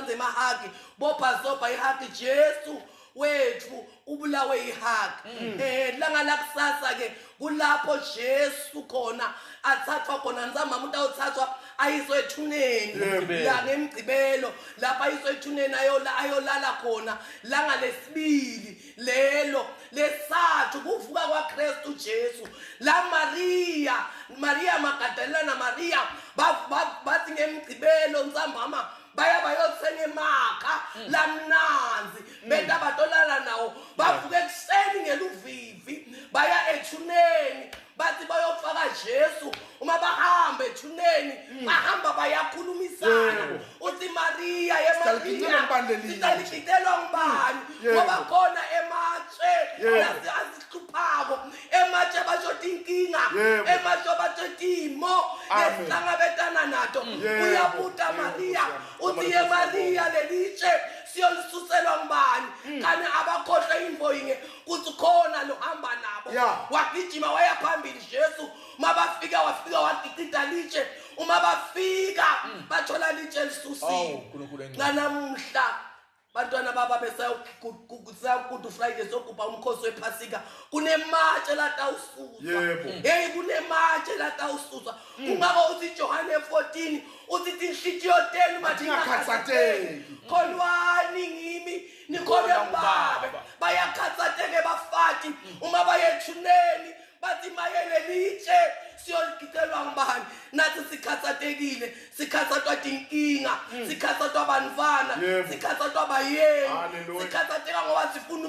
labatsandza emahagi bobhasobha ihagi. Jesu wethu ubulawe ihagi. Langa lakusasa ke kulapho Jesu khona athathwa khona nzama umuntu awuthathwa ayiswe ethuneni la ngemgcibelo, lapha ayiswe ethuneni ayolala khona langa lesibili lelo lesathu kuvuka kwaKristu Jesu. La Maria Magdalena na Maria bathi ngemgcibelo ntsambama baya bayothenga emakha lamnanzi benta batolala nawo. Bavuka ekuseni ngeluvivi baya ethuneni, bathi bayofaka Jesu. Uma bahamba ethuneni bahamba bayakhulumisana, uthi Maria, ye Sitaligicelwa Maria, ngubani leli litshe? Sitaligicelwa ngubani? Ngoba khona ematshe asihluphako, ematshe basho tinkinga, ematshe basho timo lesihlangabetana nato. Uyabuta Maria, uthi, ye Maria, lelitshe siyolisuselwa ngubani? Kani abakhohlwe intfo yinye, kuthi khona lohamba nabo. Wagijima waya phambili Jesu. Mabafika wafika wagicida litshe. Uma bafika bathola litshe Awu, lisusiwe. Nkulunkulu engcwele. Nanamuhla bantwana baba besayokudu Friday, sogubha umkhosi wephasika, kunematshe latawususwa. Hey, kunematshe latawususwa. Kungako uthi Johane 14 uthi tinhlitiyo tenu matingakhatsateki. Kholwani ngimi, nikholwe kuBabe. Bayakhatsateke bafati uma bayethuneni, bathi mayele litshe siyoligicelwa ngubani? Nathi sikhathatekile, sikhatsatwa tinkinga, sikhatsatwa bantfwana, sikhatsatwa bayeni, Hallelujah. sikhathateka ngoba sifuna.